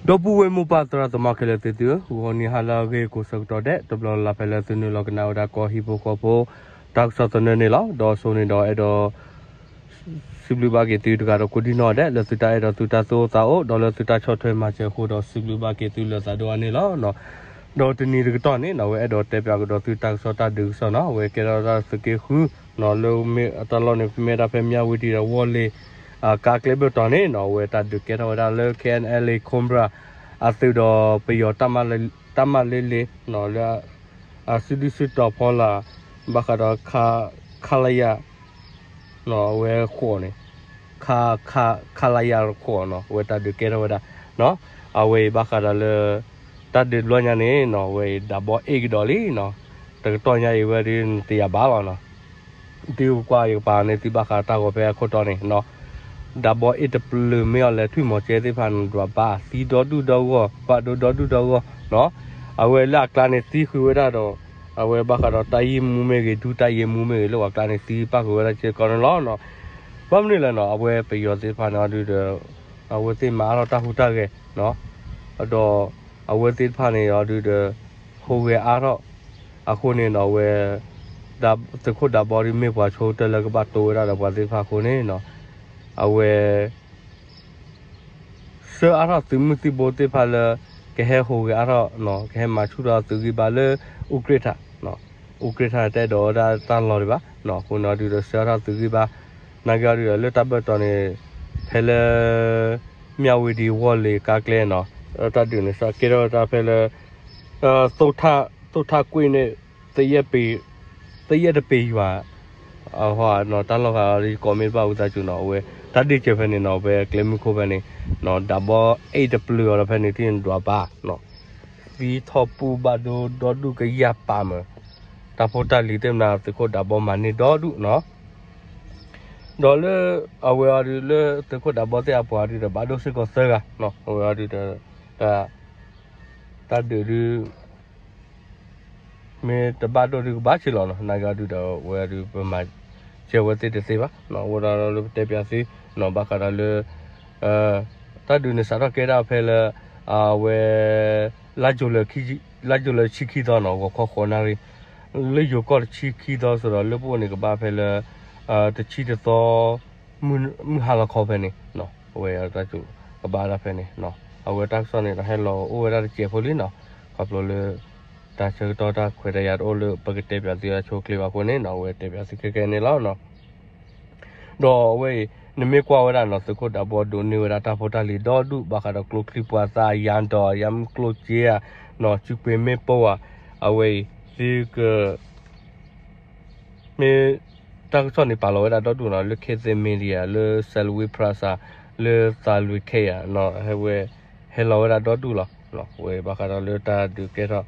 ဒီပုၢ်ဝဲၢ်မိၢ်ပၢ်သရၣ်သမါခဲလၢာ်သ့ၣ်သုဧၢ, ဂီၤနံၤဟါလၢအဂ့ၤကိးဆၢကတီၢ်ဒဲး တဘျီလၢ်လၢ်ဖဲလၢသုနုာ်လီၤကနၣ်ဝဲဒၣ်ကီၢ်ဟံၣ်ဖိဃီဖိ တၢ်ကစီၣ်သနၢၣ်န့ၣ်လီၤ. ဒီးအဆိန့ၣ်ဒီးအဲၣ်ဒိး စံးဘျုးဘၣ်က့ၤသုတဂၤဒီးကိးဒံၣ်နီၣ်ဒဲး လၢသုတၢ်အဲၣ်ဒိးသုတၢ်သူၣ်အိၣ်သးအိၣ် ဒီးလၢသုတၢ်ဆီၣ်ထွဲမၤစၢၤအဃိဒီး စံးဘျုးဘၣ်က့ၤသုလၢသးဒိၣ်အါန့ၣ်လီၤ. ဒီးတနံၤတကတီၢ်န့ၣ်နီၣ် အဝဲအဲၣ်ဒိးတဲပၠးကဒီးသုတၢ်ကစီၣ်တၢ်ဒုးကစီၣ်နီၣ် အဝဲကဲထီၣ်ဝဲဒၣ်သုးက့ဃု လၢမ့ၢ်တၢ်လီၢ်န့ၣ် မ့ၢ်ဝဲဒၣ်ဖဲမၠၣ်ဝတံၤဒီးဝီၢ်လ့ၤ ကါကျဲဘၢၣ်တီၤန့ၣ်နီၣ် အဝဲတၢ်ဒုးကဲထီၣ်ဝဲဒၣ်လၢ K N L A Cobra အသုးဒီးပယီၤ တၢ်မၤလ့လ့နီၣ် လၢ အစုဒုၣ်စုတီၤဖီလာ် ဘၣ်ဃးဒီး ခလရ အဝဲဃိးန့ၣ် ခလရ ဃိးနီၣ် အဝဲတၢ်ဒုးကဲထီၣ်ဝဲဒၣ် အဝဲအံၤဘၣ်ဃးဒီးလၢ တၢ်ဒုးတဘျီညါန့ၣ်နီၣ် အဝဲအံၤဒၣ်ဘီအ့ၣ်ကဒီးလံနီၣ် တကတီၢ်ညါအံၤဝဲဒၣ်နတယာ်ဘၣ်လီၤနီၣ် သုကွၢ်ယကပၤန့ၣ် သုဘၣ်ဃးတၢ်ဂီၤဖဲအခိၣ်တီန့ၣ်နီၣ် ဒၣ်ဘီအ့ၣ်တပျုာ်မ့ၢ်အီၤလဲၤထွံၣ်မီၤကဲသ့ၣ်တဖၣ်န့ၣ် ဒွးဘၣ်သံဒီဒူၣ်ဒီဂီၢ် ဘၣ်ဒိဒီဒူၣ်ဒီဂီၢ်နီၣ် အဝဲလၢအကျါန့ၣ်သံဃုာ်ဝဲဒၣ်ဒီး အဝဲဘၣ်ဃးဒီးတၢ်ယံာ်မူမ့ၢ်ဂ့ၤ ဒူတၢ်ယံာ်မူမ့ၢ်ဂ့ၤ လၢပှၤကျါန့ၣ်သံပၣ်ဃုာ်ဝဲဒၣ်စ့ၢ်ကီးန့ၣ်လီၤ. ဘၣ်မနုၤလဲၣ်နီၣ် အဝဲပယီၤသ့ၣ်တဖၣ်န့ၣ်အီၤဒုးဒီး အဝဲသ့ၣ်မၤအါထီၣ်တၢ်ဟူးတၢ်ဂဲၤနီၣ် ဒီးအဝဲသ့ၣ်တဖၣ်န့ၣ်အီၤဒုးဒီး ဟူးဂဲၤအါထီၣ် အဃိန့ၣ်နီၣ် အဝဲ သုးခိၣ်ဒၣ်ဘီဒုးမ့ၢ်ပှၤဆိကတၢၢ်လၢကဘၣ်တိဝဲဒၣ်ဒီးပှၤသ့ၣ်တဖၣ်အဃိန့ၣ်နီၣ် အဝဲ ဆှၢအါထီၣ်သုးမုၢ်သံၣ်ဘိသ့ၣ်တဖၣ်လၢ ကဟဲဟူးဂဲၤအါထီၣ် ကဟဲမၤဆူၣ်ထီၣ်သုးဂံၢ်ဘါလၢ အူကြ့ၢ်ထၣ် အူကြ့ၢ်ထၣ်တအဲၣ်ဒိးဝဲဒၣ်တၢ်လီၢ်ဒံးဘၣ် အဃိန့ၣ်အီၤဒုးဒီးဆှၢအါထီၣ်သုးဂံၢ်ဘါ နာ်က့အီၤဒုးဒီးလၢတၢ်ဘၢၣ်တီၤန့ၣ် ဖဲလၢ မၠၣ်ဝတံၤဝီၢ်လ့ၤကါကျဲနီၣ် တၢ်ဒုးန့ၣ်စးကဲထီၣ်ဝဲဒၣ်ဖဲလၢ သိၣ်ထၣ်ကွ့ၢ်န့ၣ် သယဲၢ်တပ့ၤယွၤ အဟီနီၣ် တၢ်လီၢ်ဃာ်အီၤဒ်ကိးမ့ၢ်တဘၣ်ဝံသးစူၤနီၣ် အဝဲ တၢ်ဒုးစၢၤဖဲန့ၣ်နီၣ် ဖဲကျဲမုၢ်ခိၣ်ဖဲန့ၣ် ဒၣ်ဘီအ့ၣ်တပျုာ်အီၤဒီးဖဲန့ၣ် ထံၣ်န့ၣ်ဒွးဘၣ် သံထီၣ်ပူၣ်ဘၣ်ဒိဒီဒူၣ်ကယၢ်ပာ်မၢၢ် တၢ်ဖိတၢ်လံၤသ့ၣ်မနၤ သုးခိၣ်ဒၣ်ဘီမၤန့ၢ်ဒီဒူၣ်နီၣ် ဒီးလၢ အဝဲအီၤဒုးလၢသုးခိၣ်ဒၣ်ဘီသ့ၣ်အပှၤဒုးဒီးဘၣ်ဒိစ့ၢ်ကီးသၢဂၤနီၣ် အဝဲအီၤဒုးဒီး တၢ်ဒုးဒုး မ့ၢ်တဘၣ်ဒိၣ်ဒုးကဘၣ်ဆ့လီၤနီၣ် နာ်က့အီၤဒုးဒီး အဝဲအီၤဒုးပမၤစၢၤဝဲသ့ၣ်တသ့ဘၣ်နီၣ် အိၣ်ဒၣ်လၢပတဲပၠးသုနီၣ် ဘၣ်ဃးဒီးလၢ တၢ်ဒုးန့ၣ်စးထီၣ်ကဲဒၣ်ဖဲလၢ အဝဲ လါယူၤလံ လါယူၤလံတဆံခံသီနီၣ် ဂီၤခီဃိးနၣ်ရံၣ် လၢယိၤကီၢ်တဆံခံသီစ့ၢ်ဒီး လၢပအိၣ်န့ၣ်ကဘၣ်ဖဲလၢ တဆံတသီ မုၢ်ဟါလီၤခီဖဲန့ၣ် အဝဲတၢ်ကဘၣ်ဒၣ်ဖဲန့ၣ် အဝဲတၢ်ကစီၣ်န့ၣ်ဒီးဟဲလီၤအိၣ်ဝဲဒၣ်တစဲးဖိလံနီၣ် ခီဖျိလၢ တၢ်ဆၢကတီၢ်တၢ်ခွဲးတၢ်ယာ်တအိၣ်လၢပကတဲပၠးသုအဆိအချ့ဘၣ်အဃိန့ၣ်နီၣ် အဝဲတဲပၠးသုခဲကဲန့ၣ်လီၤ. ဒီးအဝဲအံၤ နမ့ၢ်ကွၢ်ဝဲဒၣ်နီၣ် သုးခိၣ်ဒၣ်ဘီဒိးန့ၢ်ဝဲဒၣ်တၢ်ဖိတၢ်လံၤဒီဒူၣ် ဘၣ်ဃးဒီးကျိချံမျိာ်သၣ် ယၤဒီး ယၤမုၢ်ကျိၣ်စ့ဧါ နီၣ် စုပ့ၤမ့ၣ်ပိၢ်ဧါ အဝဲအံၤ သုက မ့ၢ် တၢ်ကစီၣ်န့ၣ်ပာ်လီၤဝဲဒၣ်ဒီဒူၣ်နီၣ် လၢ Cathay Media လၢ Salween Plaza လၢ သးလွံၢ်ခ့ယၤ ဟဲဝဲ ဟဲလီၤဝဲဒၣ်ဒီဒူၣ်လီၤ. ဝဲဘၣ်ဃးဒီးလၢတၢ်ဒုးကဲထီၣ်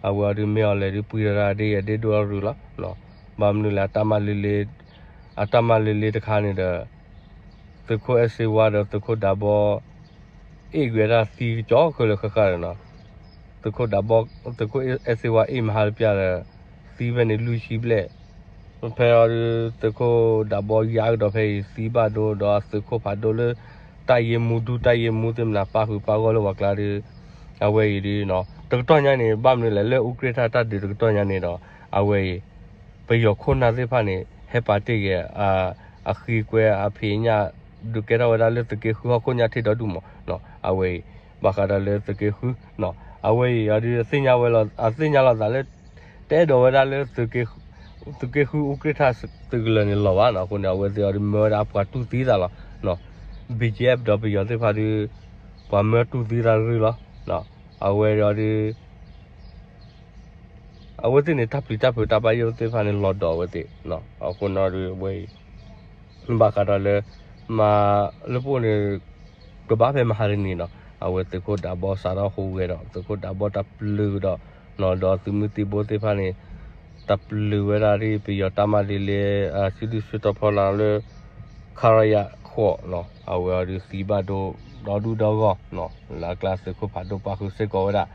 အဝဲအီၤဒုးမ့ၢ်အီၤလဲၤဒုးပှံၤဒီးတၢ်ဒ်ယဲၢ်ဒ့ဒိၣ်အရူၤလီၤ. ဘၣ်မနုၤလဲၣ် အတၢ်မၤလ့လ့ အတၢ်မၤလ့လ့တခါန့ၣ်ဒီး သုးခိၣ်အဲၣ်စ့ဝါဒီးသုးခိၣ်ဒၣ်ဘီ အ့ၣ်ကွံာ်ဝဲဒၣ်သံကစီၤခဲလၢာ်ဃၣ်ဃၣ်ဒီးနီၤ, သုးခိၣ်ဒၣ်ဘီ သုးခိၣ်အဲၣ်စ့ဝါအ့ၣ်မဟါတပျၢ်ဒီး သံဖဲန့ၣ်လွံၢ်ဆံဘျဲၣ်, ဖဲအံၤဒီး သုးခိၣ်ဒၣ်ဘီယါကဒီးဖဲအံၤသံဘၣ်ဒိဒီး သုးခိၣ်ဖးဒိၣ်လၢ တၢ်ယ့မူဒူတၢ်ယ့မူသ့ၣ်မနုၤပၣ်ဃုာ်ပၣ်ဂီၢ်လၢပှၤကျါဒီး အဝဲအံၤဒီး တကတီၢ်ညါန့ၣ် ဘၣ်မနုၤလဲၣ် လၢအူကြ့ၢ်ထၢၣ်တၢ်ဒုးတကတီၢ်ညါန့ၣ်ဒီး အဝဲအံၤ ပယီၤခိၣ်နၢ်သ့ၣ်တဖၣ်န့ၣ် ဟဲပာ်တ့ၢ်က့ၤ အဃံကွဲအဖံးညၣ် ဒုးကဲထီၣ်ဝဲဒၣ်လၢသုးက့ဃုဟီၣ်ခိၣ်ညၣ်ထံးဒီဒူၣ်မး, အဝဲအံၤ ဘၣ်ဃးဒီးလၢသုးက့ဃု အဝဲအံၤအီၤဒုးသ့ၣ်ညါဝဲလီၤ အသ့ၣ်ညါလီၤသးလၢ တအဲၣ်ဒိးဝဲဒၣ်လၢ သုးက့ဃုအူကြ့ၢ်ထၢၣ်သုးကလၢၤန့ၣ်လီၤဘၣ်နီၤ, အဃိန့ၣ် အဝဲသ့ၣ်အီၤဒုးမၢဝဲဒၣ်ပှၤတူၢ်သံသးလီၤ, BGF ဒီးပယီၤသ့ၣ်တဖၣ်ဒုး ပှၤမၢတူၢ်သံသးတရံးလီၤ, အဝဲအီၤဒုး အဝဲသ့ၣ်န့ၣ် တၢ်ပျံၤတၢ်ဖုးတၢ်ဘၣ်ယိၣ်သ့ၣ်တဖၣ်န့ၣ် လီၤဒီးအဝဲသ့ၣ်, အဃိန့ၣ်ဒီးအဝဲအံၤ ဘၣ်ဃးဒီးလၢ မၤလၢပအိၣ်န့ၣ် ကဘၣ်ဖဲမဟါတနံၤနီၤ, အဝဲသုးခိၣ်ဒၣ်ဘီစးထီၣ်ဟူးဂဲၤဒီး သုးခိၣ်ဒၣ်ဘီတၢ်ပျုၤကဒီး ဒီးသုးမုၢ်သံၣ်ဘိသ့ၣ်တဖၣ်န့ၣ် တၢ်ပျုၤဝဲဒၣ်ဒ်ပယီၤတၢ်မၤလ့လ့ စုဒုၣ်စုတီၤဖီလာ်လၢ ခရယ ဃိးနီၤ, အဝဲအီၤဒုးသံဘၣ်ဒိဒီဒူၣ်ဒီဂီၢ်နီၤ, လၢအကျါသုးခိၣ်ဖးဒိၣ်ပၣ်ဃုာ်စ့ၢ်ကီးဝဲဒၣ်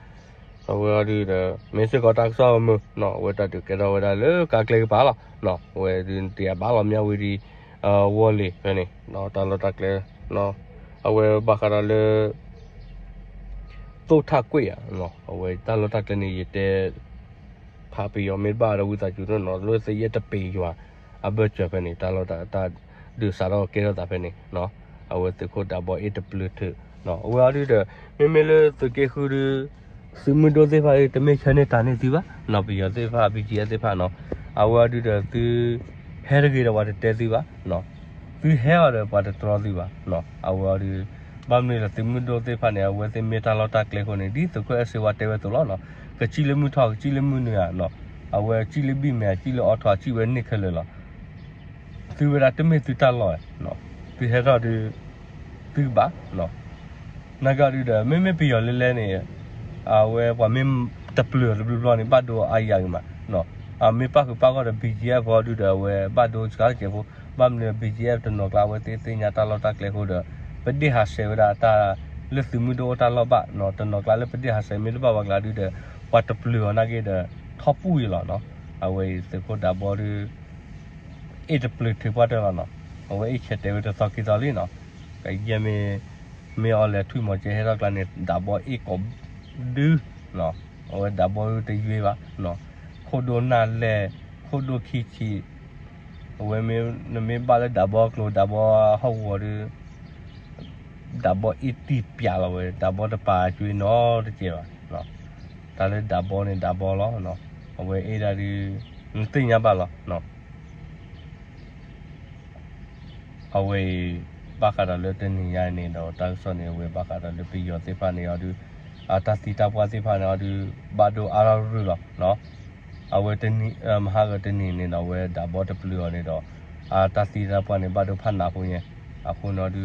အဝဲအီၤဒုးဒီး မ့ၢ်စ့ၢ်ကီးတၢ်ကစီၣ်အမုာ်နီၤ, အဝဲတၢ်ဒုးကဲထီၣ်ဝဲဒၣ်လၢကါကျဲကပၤလီၤ, အဝဲဒုးတယာ်ဘၣ်လီၤ မၠၣ်ဝတံၤ ဝီၢ်လ့ၤဖဲန့ၣ် တၢ်လီၢ်တၢ်ကျဲ အဝဲဘၣ်ဃးဒီးလၢ အိၣ်ထးကွ့ၢ်ဧါ, အဝဲတၢ်လီၢ်တၢ်ကျဲန့ၣ် ယတဲ ဖးပယီၤမ့ၢ်တဘၣ်ဒီးဝံသးစူၤနီၤ လၢသယဲၢ်တပ့ၤယွၤ အဘၢၣ်စၢၤဖဲန့ၣ် တၢ်လီၢ်တၢ် တၢ်ဒုးစးထီၣ်ကဲထီၣ်သးဖဲန့ၣ်, အဝဲသုးခိၣ်ဒးဘီအ့ၣ်တပျုာ်ထုး, အဝဲအီၤဒုဒီး မ့မ့ၢ်လၢသုးက့ဃုဒု သုးမုၢ်ဒိၣ်သ့ၣ်တဖၣ်ဒု တမ့ၢ်ဆၢန့ၢ်တၢ်န့ၢ်သုဘၣ်နီၤ, ပယီၤသ့ၣ်တဖၣ် ဘံၣ်ကၠံၣ်အဲၣ်သ့ၣ်တဖၣ်နီၤ, အဝဲအီၤဒုဒီးသု ဟဲတဂ့ၤဒီးပှၤတတဲသုဘၣ်နီၤ, သုဟဲအီၤဒီးပှၤတတြီသုဘၣ်နီၤ, အဝဲအီၤဒု ဘၣ်မနုၤလဲၣ် သုးမုၢ်ဒိၣ်သ့ၣ်တဖၣ်န့ၣ် အဝဲသ့ၣ်မ့ၢ်တၢ်လီၢ်တၢ်ကျဲအဃိန့ၣ် ဒ်သုးခိၣ်အဲၣ်စ့ဝါတဲဝဲအသိးလီၤနီၤ, ကစံၣ်လၢမုၢ်ထီၣ် ကစံၣ်လၢမုၢ်နုာ်ဧါနီၤ, အဝဲစံၣ်လၢဘံၣ်မဲာ် စံၣ်လၢအီထီၣ် စံၣ်ဝဲန့ၢ်ခဲလၢာ်လီၤ. သုဝဲဒၣ်တမ့ၢ်သုတၢ်လီၢ်ဧါ, သုဟဲထီၣ်ဒု သုကဘၣ်နီၤ, နာ်က့အီၤဒုဒီး မ့မ့ၢ်ပယီၤလဲၤလဲၤန့ၣ် အဝဲပှၤမ့ၢ်တပျုာ်အီၤတဘျီဘျီန့ၣ် ဘၣ်ဒိအါယၤဂ့ၤမးနီၤ, အမ့ၢ်ပၣ်ဃုာ်ပၣ်ဂီၢ်ဒီး ဘံၣ်ကၠံၣ်အဲၣ်ဖိဒုဒီး အဝဲဘၣ်ဒိစှၤတစဲးဖိ, ဘၣ်မနုၤလဲၣ် ဘံၣ်ကၠံၣ်အဲၣ်တနီၤကျါ အဝဲသ့ၣ်သ့ၣ်ညါတၢ်လီၢ်တၢ်ကျဲအဃိဒီး ပဒ့ၣ်ဟးဆှဲးဝဲဒၣ်တၢ် လၢသုးမုၢ်ဒိၣ်အိၣ်တၢ်လီၢ်ဘၣ်နီၤ, တနီၤကျါလၢပဒ့ၣ်ဟးဆှဲးမ့ၢ်တဘၣ်ဝဲကျါဒုဒီး ပှၤတပျုာ်အီၤနာ်က့ဒီး ထီၣ်ပူၣ်အံၤလီၤနီၤ, အဝဲအံၤသုးခိၣ်ဒးဘီဒု အ့ၣ်တပျုာ်ထုးပှၢ်တၢၢ်လီၤနီၤ, အဝဲအ့ၣ်ဆဲးတဲာ်ဝဲတသီခံသီလံနီၤ, ကယဲၢ်မ့ၢ် မ့ၢ်အီၤလဲၤထွံၣ်မီၤကဲဟဲထီၣ်ကျါန့ၣ် ဒးဘီအ့ၣ်ကိးဒုနီၤ, အဝဲဒးဘီဒုတယွ့ဘၣ်နီၤ, ခိၣ်ဒိၣ်နၢ်လဲၢ် ခိၣ်ဒိၣ်ခံဆံး, အဝဲမ့ၢ်နမ့ၢ်ဘၣ်လၢဒးဘီကျိၤ ဒးဘီဟီၣ်ကဝီၤဒု ဒးဘီအ့ၣ်တံၢ်ပၠးလီၤဝဲ, ဒးဘီတပာ်အကၠွ့နီတကဲးဘၣ်, တၢ်လၢဒးဘီန့ၣ်ဒးဘီလီၤ, အဝဲအ့ၣ်ဒၣ်ဒု နသ့ၣ်ညါဘၣ်လီၤ. အဝဲအံၤ ဘၣ်ဃးဒီးလၢတနံၤညါအံၤန့ၣ်ဒီး တၢ်ကစီၣ်န့ၣ် အဝဲဘၣ်ဃးဒီးလၢပယီၤသ့ၣ်တဖၣ်န့ၣ်အီၤဒု အတၢ်သံတၢ်ပှၢ်သ့ၣ်တဖၣ်န့ၣ်အီၤဒု ဘၣ်ဒိအါထီၣ်ရုၢ်လီၤ. အဝဲတနံၤ မဟါဂီၤတနံၤန့ၣ်ဒီး အဝဲဒးဘီတပျုာ်အီၤန့ၣ်ဒီး အတၢ်သံတၢ်ပှၢ်န့ၣ် ဘၣ်ဒိဖးနးဖိညါ, အဃိန့ၣ်အီၤဒု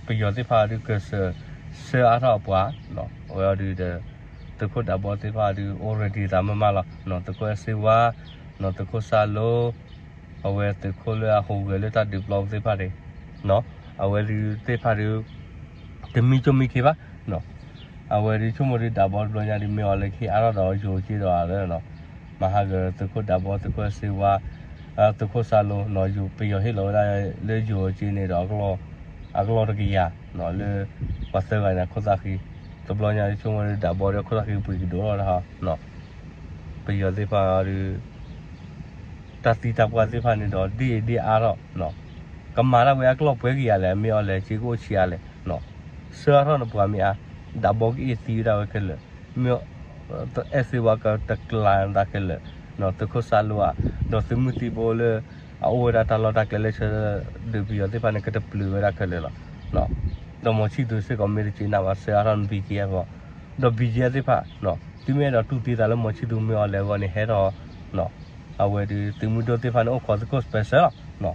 ပယီၤသ့ၣ်တဖၣ်အီၤဒု ကစၢၢ် ဆှၢအါထီၣ်အပှၤ, အဝဲအီၤဒုဒီး သုးခိၣ်ဒးဘီသ့ၣ်တဖၣ်အီၤဒု အိၣ်ရ့ဒံးသးမးမးလီၤ. သုးခိၣ်အဲၣ်စ့ဝါ သုးခိၣ်စၢ်လိ အဝဲသုးခိၣ်လၢအဟူးဂဲၤလၢတၢ်ဒုးပျီပူၤသ့ၣ်တဖၣ်န့ၣ်, အဝဲဒုးသ့ၣ်တဖၣ်ဒု တမံကၠိမံခ့ဘၣ်. အဝဲဒုးဆိကမိၣ်ဒုးဒးဘီတဘျီညါဒုး မ့ၢ်အီၤလဲၤကဟ့ၣ်အါထီၣ်ဒီးယိၤက့ဒီးအါလၢ မဟါဂီၤသုးခိၣ်ဒးဘီ သုးခိၣ်အဲၣ်စ့ဝါ သုးခိၣ်စၢ်လိ ပယီၤဟ့ၣ်လီၤဝဲဒၣ်လၢယိၤက့န့ၣ်ဒီး အကလီၢ်တကယၤ လၢ ပှၤသၢဂၤန့ၣ်ခိၣ်သၣ်ဃံ, တဘျီညါဒုးဆိကမိၣ်ဒုးဒးဘီဒီးခိၣ်သၣ်ဃံပှ့ၤကဒိၣ်လီၤတဟါ, ပယီၤသ့ၣ်တဖၣ်ဒုး တၢ်သံတၢ်ပှၢ်သ့ၣ်တဖၣ်န့ၣ်ဒီး ဒ်အံၤဒ်အါထီၣ်, ကမၤတၢ်ဝဲအကလီၢ်ပှဲၤကယၤလဲၣ်, မ့ၢ်အီၤလဲၤက့ကအိၣ်ဆံးအါလဲၣ်, ဆှၢအါထီၣ်နပှၤမ့ၢ်အါ, ဒးဘီကအ့ၣ်သံဝဲဒၣ်ဝဲခဲလၢာ်, မ့ၢ်အဲၣ်စ့ဝါကတကျါနသးခဲလၢာ်, သုးခိၣ်စၢ်လိဧါ, ဒီးသုးမုၢ်သံၣ်ဘိလၢ အအိၣ်ဝဲဒၣ်တၢ်လီၢ်တၢ်ကျဲလၢဆၢဒုးပယီၤသ့ၣ်တဖၣ်န့ၣ် ကတပျုာ်ဝဲဒၣ်ခဲလၢာ်လီၤ. ဒီးမီၤဆံၣ်သူးစ့ၢ်ကီးမ့ၢ်တစ့နၢ်ဘၣ် ဆှၢအါထီၣ်န ဘံၣ်ကၠံၣ်အဲၣ်အဂီၢ်, ဒီး ဘံၣ်ကၠံၣ်အဲၣ်သ့ၣ်တဖၣ် သုမ့ၢ်အဲၣ်ဒိးတူၢ်သံသးလၢမီၤဆံၣ်သူးမ့ၢ်အီၤလဲၤအဂီၢ်န့ၣ် ဟဲထီၣ် အဝဲဒုးသုးမုၢ်ဒိၣ်သ့ၣ်တဖၣ်န့ၣ် အိၣ်ခိးသုးခိၣ် special လီၤ.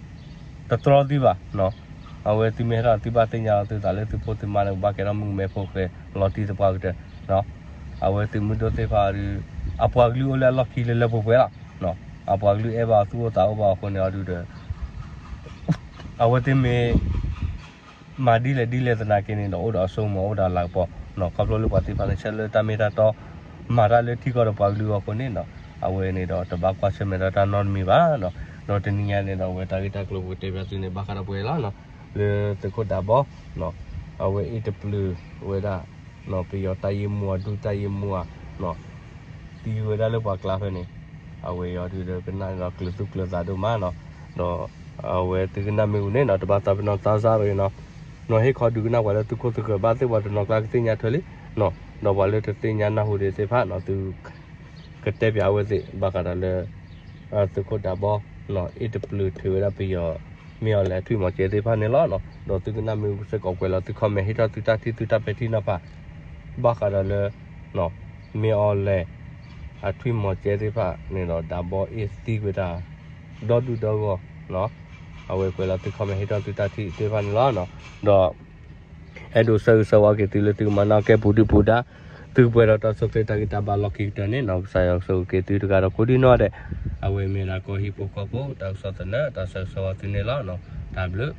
တတြီသုဘၣ်, အဝဲသုမ့ၢ်ဟဲထီၣ်သုဘၣ်သ့ၣ်ညါလီၤသုသးလၢသုဖိသုမါန့ၣ် ကဘၣ်ကဲထီၣ်မုၣ်ကမဲဖိဃဲ လီၤတံၢ်သပှၢ်ကတၢၢ်, အဝဲသုးမုၢ်ဒိၣ်သ့ၣ်တဖၣ်ဒုး အပှၤကလုာ်အိၣ်လၢအလီၢ်ခံလၢလၢပှဲၤပှဲၤလီၤ. အပှၤကလုာ်အဲၣ်ဘၣ်အီၤသူၣ်အိၣ်သးအိၣ်ဘၣ်အဃိန့ၣ်အီၤဒုးဒီး အဝဲသ့ၣ်မ့ၢ် မၤဒ်လဲၣ်ဒ်လဲၣ်သနာ်က့န့ၣ်ဒီး အိၣ်ဒီးအစိကမီၤ အိၣ်ဒီးအလၤကပီၤ, ခီဖျိလၢပှၤသ့ၣ်တဖၣ်န့ၣ် ဆၢလၢတၢ်မ့ၢ်တၢ်တီ မၤတၢ်လၢထံကီၢ်ဒီးပှၤကလုာ်အဂီၢ်အဃိန့ၣ်, အဝဲန့ၣ်ဒီးတဘၣ်ကွၢ်ဆၢၣ်မဲာ်ဒီးတၢ်နီတမံၤဘၣ်. ဒီးတနံၤညါန့ၣ်ဒီး အဝဲတၢ်ဂ့ၢ်တၢ်ကျိၤပကတဲဘၣ်သုန့ၣ် ဘၣ်ဃးဒီးပှဲၤလီၤ, လၢသုးခိၣ်ဒးဘီ အဝဲအ့ၣ်တပျုာ်ဝဲဒၣ် ပယီၤတၢ်ယ့ၢ်မူအဒူၣ်တၢ်ယ့ၢ်မူအ သံဝဲဒၣ်လၢပှၤကျါဖဲန့ၣ်, အဝဲအံၤဒုးဒီးကနၣ်ဒီးကျၢၤသူၣ်ကျၢၤသးဒိၣ်မးနီၤ, ဒီးအဝဲသုကနၣ်မ့ၢ်ဝံၤန့ၣ်နီၤ တဘၣ်သးပ့ၤနီၣ်သးစၢ်တဂ့ၤနီၤ, နီၤဟ့ၣ်ခီဒုးကနၣ်ပှၤလၢသုခိၣ်သုဃၢၤဘၣ်သ့ၣ် ပှၤတနီၤကျါကသ့ၣ်ညါထွဲလံ, ဒီးပှၤလၢတသ့ၣ်ညါနၢ်ဟူဒံးသ့ၣ်တဖၣ်နီၤ သု ကတဲပၠးအဝဲသ့ၣ် ဘၣ်ဃးဒီးလၢ သုးခိၣ်ဒးဘီ အ့ၣ်တပျုာ်ထုးဝဲဒၣ်ပယီၤ မ့ၢ်အီၤလဲၣ်အထွံၣ်မီၤကဲသ့ၣ်တဖၣ်န့ၣ်လီၤ. ဒီးသုကနၣ်မ့ၢ်စ့ၢ်ကီးကွဲးလီၤသု comment ဟ့ၣ်ထီၣ်သုတၢ်ထံၣ်သုတၢ်ပဲာ်ထံနီၤဖး ဘၣ်ဃးဒီးလၢ မ့ၢ်အီၤလဲၣ် အထွံၣ်မီၤကဲသ့ၣ်တဖၣ်န့ၣ်ဒီး ဒးဘီအ့ၣ်သံကွံာ်တၢ် ဒီဒူၣ်ဒီဂီၢ် အဝဲကွဲးလီၤသု comment ဟ့ၣ်ထီၣ်သုတၢ်ထံၣ်သ့ၣ်တဖၣ်န့ၣ်လီၤ. ဒီး အဲၣ်ဒိးဆၢဂ့ၤဆၢဝါက့ၤသုလၢသုကမၤနၢၤကဲပူၤဒုပူၤဒါ သုကပှဲၤဒီးတၢ်ဆိၣ်ဂ့ၤတၢ်ဂံၢ်တၢ်ဘါလီၢ်ခံကတၢၢ်န့ၣ်နီၤ ကစၢ်ယွၤကဆိၣ်ဂ့ၤက့ၤသုတဂၤဒီးကိးဒံနီၢ်ဒဲး အဝဲမ့ၢ်ဒၣ်ကီၢ်ဟံၣ်ဖိဃီဖိ တၢ်ကစီၣ်သနၢၣ် တၢ်ဆၢဂ့ၤဆၢဝါသုန့ၣ်လီၤ. တၢ်ဘျုး